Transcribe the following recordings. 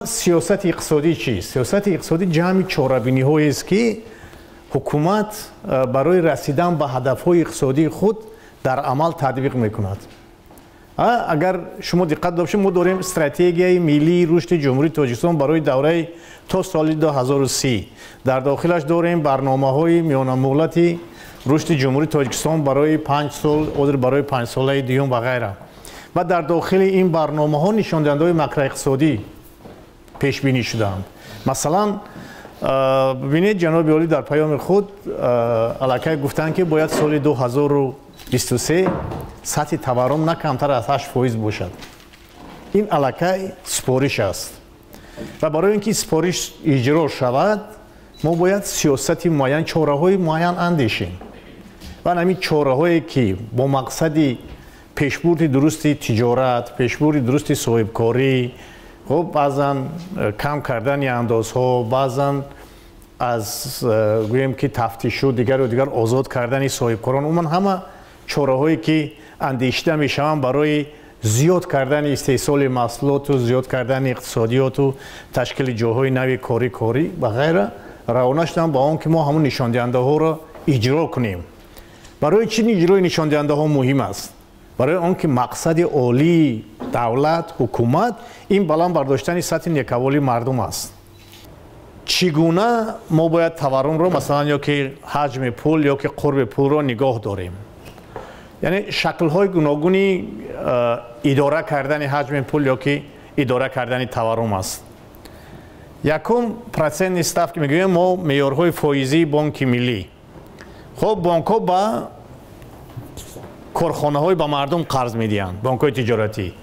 Сиёсати иқтисодӣ чист? Сиёсати иқтисодӣ ҷамъи чорабиниҳоест, ки ҳукумат барои расидан ба ҳадафҳои иқтисодии худ дар амал татбиқ мекунад. Агар шумо диққат дошед, мо дорем стратегияи миллии рушди Ҷумҳурии Тоҷикистон барои давраи то соли 2030. Дар дохилаш дорем барномаҳои миёнамуҳлати рушди Ҷумҳурии Тоҷикистон барои 5 сол, ҳозир барои 5-солаи дуюм ва ғайра. Ва дар дохили ин барномаҳо нишондиҳандаҳои макроиқтисодӣ пешбинӣ шудаанд. Масалан, бибинед, ҷаноби олӣ дар паёми худ аллакай гуфтанд, ки бояд соли 2023 сатҳи таваррум на камтар аз 8% бошад. Ин аллакай супориш аст. Ва барои ин ки супориш иҷро шавад, мо бояд сиёсати муайян, чораҳои муайян андешем. Ва ҳамин чораҳое, ки бо мақсади пешбурди дурусти тиҷорат, пешбурди дурусти соҳибкорӣ, хуб, баъзан кам кардани андозҳо, баъзан аз гӯем ки тафтишу дигару дигар озод кардани соҳибкорон, умуман ҳама чораҳое, ки андешида мешаванд барои зиёд кардани истеҳсоли маҳсулоту зиёд кардани иқтисодиёту ташкили ҷойҳои нави корӣ ва ғайра, равона шуданд ба он ки мо ҳамун нишондиҳандаҳоро иҷро кунем. Барои чӣ иҷрои нишондиҳандаҳо муҳим аст? Барои он ки мақсади олии давлат, ҳукумат ин баланд бардоштани сатҳи некаволии мардум аст. Чӣ гуна мо бояд таваррумро, масалан, ё ки ҳаҷми пул, ё ки қурби пулро нигоҳ дорем? Яъне шаклҳои гуногуни идора кардани ҳаҷми пул ё ки идора кардани таваррум аст. Якум, процентный ставки мегӯем мо, меъёрҳои фоизии Бонки Миллӣ. Хуб, бонкҳо ба корхонаҳои ба мардум қарз медиҳанд, бонкҳои тиҷоратӣ.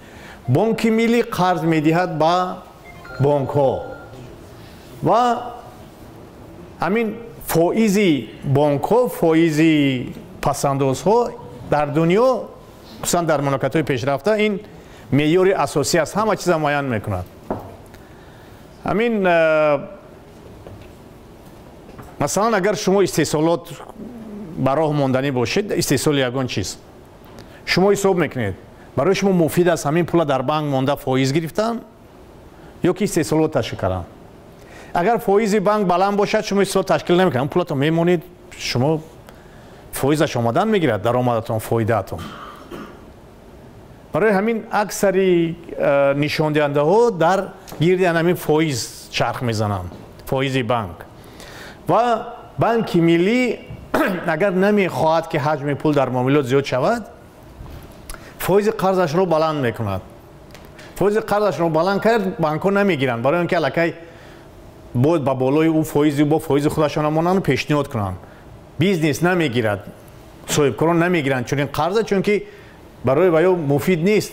Бонки Миллӣ қарз медиҳад ба бонкҳо ва ҳамин фоизи бонкҳо, фоизи пасандозҳо дар дунё, хусусан дар мамлакатҳои пешрафта, ин меъёри асосӣ аст, ҳама чиза муайян мекунад. Ҳамин масалан, агар шумо истеҳсолот ба роҳ монданӣ бошед, истеҳсоли ягон чиз, шумо ҳисоб мекунед, барои шумо муфид аст ҳамин пула дар банк монда фоиз гирифтан ё ки истеҳсолот ташкил кардан. Агар фоизи банк баланд бошад, шумо истеҳсолот ташкил намекунед, пулатон мемонед, шумо фоизаш омадан мегирад, даромадатон, фоидаатон. Барои ҳамин аксари нишондиҳандаҳо дар гирди ҳамин фоиз чарх мезананд, фоизи банк. Ва Банки Миллӣ агар намехоҳад, ки ҳаҷми пул дар муомилот зиёд шавад, фоизи қарзашро баланд мекунад. Фоизи қарзашро баланд кард, банкҳо намегиранд, барои он ки аллакай бояд ба болои ӯ фоизи бо фоизи худашон монанд пешниҳод кунанд. Бизнес намегирад, соҳибкорон намегиранд чунин қарза, чунки барои ваё муфид нест.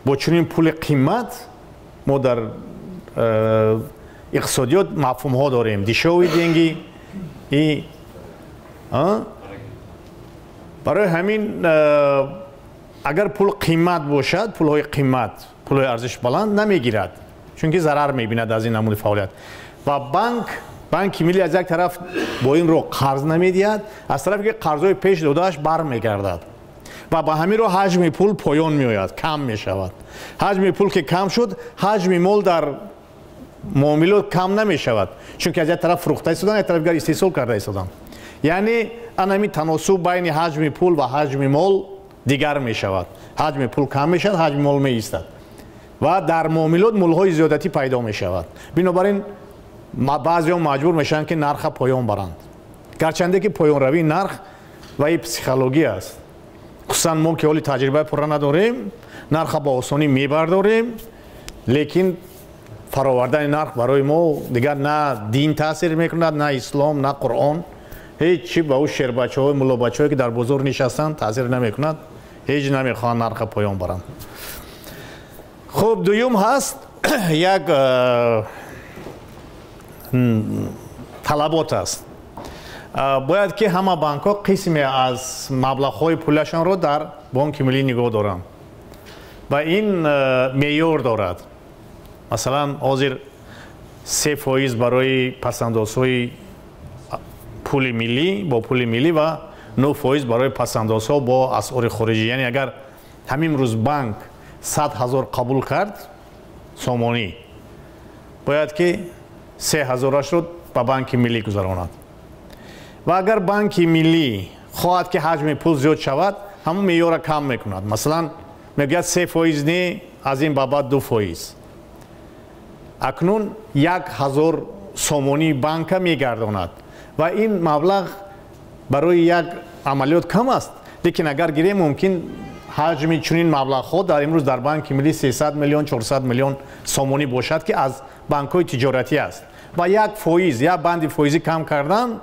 Бо чунин пули қимат мо дар иқтисодиёт мафҳумҳо дорем: дешёвые деньги и барои ҳамин агар пул қимат бошад, пулҳои қимат, пулҳои арзиш баланд намегирад, чунки зарар мебинад аз ин намуди фаъолият. Ва Банки Миллӣ аз як тараф бо ин роҳ қарз намедиҳад, аз тарафе ки қарзҳои пеш додааш бармегардад ва ба ҳамин роҳ ҳаҷми пул поён меояд, кам мешавад. Ҳаҷми пул ки кам шуд, ҳаҷми мол дар муомилот кам намешавад, чунки аз як тараф фурӯхта истодан, як тараф дигар истеҳсол карда истодан. Яъне анами таносуб байни ҳаҷми пул ва ҳаҷми мол дигар мешавад. Ҳаҷми пул кам мешавад, ҳаҷми мол меистад ва дар муомилот молҳои зиёдатӣ пайдо мешавад. Бинобар ин баъзеҳо маҷбур мешаванд, ки нарха поён баранд, гарчанде ки поёнравии нарх ваи психология аст. Хусусан мо, ки ҳоли таҷрибаи пурра надорем, нарха ба осонӣ мебардорем, лекин фаровардани нарх барои мо дигар на дин таъсир мекунад, на ислом, на Қуръон, ҳеҷ чи ба ӯ шербачаҳои муллобачаҳое, ки дар бозор нишастанд, таъсир намекунад. Ҳеҷ намехоҳанд нарха поён баранд. Хуб, дуюм ҳаст як талабот аст: бояд ки ҳама банкҳо қисме аз маблағҳои пулашонро дар Бонки Миллӣ нигоҳ доранд ва ин меъёр дорад. Масалан, ҳозир 3% барои пасандозҳои пули миллӣ бо пули миллӣ ва 9% барои пасандозҳо бо асъори хориҷӣ. Яъне агар ҳамин рӯз банк 100 000 қабул кард сомонӣ. Бояд ки 3000-ашро ба Банки Миллӣ гузаронад. Ва агар Банки Миллӣ хоҳад, ки ҳаҷми пул зиёд шавад, ҳамон меъёрро кам мекунад. Масалан, мегӯяд, 3% не, аз ин ба баъд 2%. Акнун 1000 сомонии банка мегардонад ва ин маблағ барои як амалиёт кам аст, лекин агар гирем, мумкин ҳаҷми чунин маблағҳо дар имрӯз дар Банки Миллӣ 300 миллион, 400 миллион сомонӣ бошад, ки аз банкҳои тиҷоратӣ аст. Ва 1%, як банди фоизӣ кам кардан,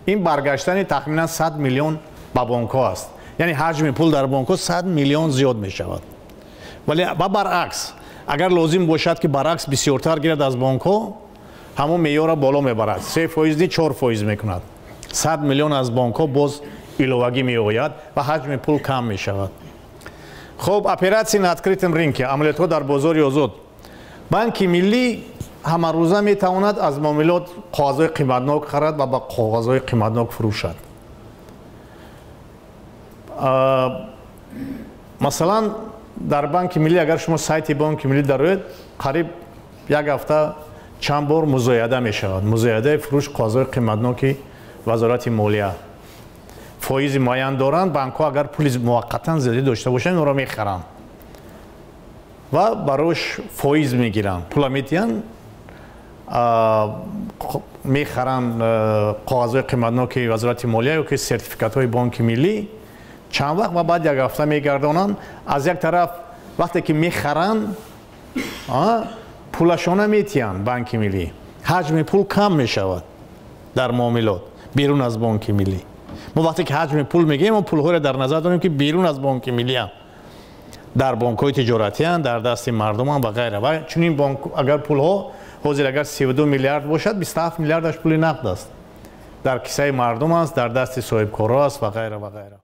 ин баргаштани тахминан 100 миллион ба бонкҳо аст, яъне ҳаҷми пул дар бонкҳо 100 миллион зиёд мешавад. Вале ва баръакс, агар лозим бошад, ки баръакс бисёртар гирад аз бонкҳо, ҳамон меъёрро боло мебарад, 3% ни 4% мекунад, 100 миллион аз бонкҳо боз иловагӣ меояд ва ҳаҷми пул кам мешавад. Хуб, операции на открытом рынке, амалиётҳо дар бозори озод. Банки Миллӣ ҳамарӯза метавонад аз муомилот коғазҳои қиматнок харад ва ба коғазҳои қиматнок фурӯшад. Масалан, дар Банки Миллӣ, агар шумо сайти Бонки Миллӣ дароед, қариб як ҳафта чанд бор музояда мешавад, музоядаи фурӯш коғазҳои қиматноки Вазорати Молия. Фоизи муайян доранд. Банкҳо агар пули муваққатан зиёдӣ дошта бошанд, онро мехаранд ва барош фоиз мегиранд. Пула метиҳанд, мехаранд коғазҳои қиматноки Вазорати Молия ё ки сертификатҳои Бонки Миллӣ чанд вақт ва баъд як ҳафта мегардонанд. Аз як тараф, вақте ки мехаранд, пулашона метиҳанд Банки Миллӣ, ҳаҷми пул кам мешавад дар муомилот берун аз Бонки Миллӣ. Мо вақте ки ҳаҷми пул мегӯем, мо пулҳоро дар назар дорем, ки берун аз Бонки Миллиам, дар бонкҳои тиҷоратианд, дар дасти мардуманд ва ғайра. Ва чунин бонк агар пулҳо ҳозир агар 32 миллиард бошад, 27 миллиардаш пули нақд аст, дар кисаи мардум аст, дар дасти соҳибкорҳо аст ва ғайра, ва ғайра.